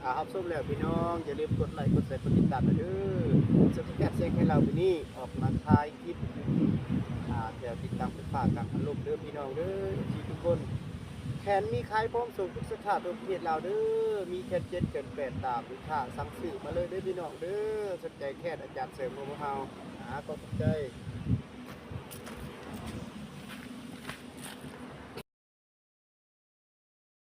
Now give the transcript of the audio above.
ອ່າ ຮັບຊົມແລ້ວພີ່ນ້ອງ ຢ່າລືມກົດໄລ ກົດແຊ ກົດຕິດຕາມເດີ. ສະເປັນການແຊກໃຫ້ລາວມື້ນີ້ອອກມາຖ່າຍຄລິບ ອ່າ ແຖວຕິດຕັ້ງໄຟຟ້າກາງພັດລົມເດີພີ່ນ້ອງເດີ ເອັຟຊີທຸກຄົນ. ແຂນມີຂາຍພ້ອມສົ່ງທຸກສາຂາທົ່ວປະເທດລາວເດີ. ມີແຂນເຈັດແຂນແປດ ຕາມລູກຄ້າສັ່ງຊື້ມາເລີຍເດີພີ່ນ້ອງເດີ. ສົນໃຈແຂນອາຈານເສີມຂອງພວກເຮົາ ອ່າ ກໍຂອບໃຈ.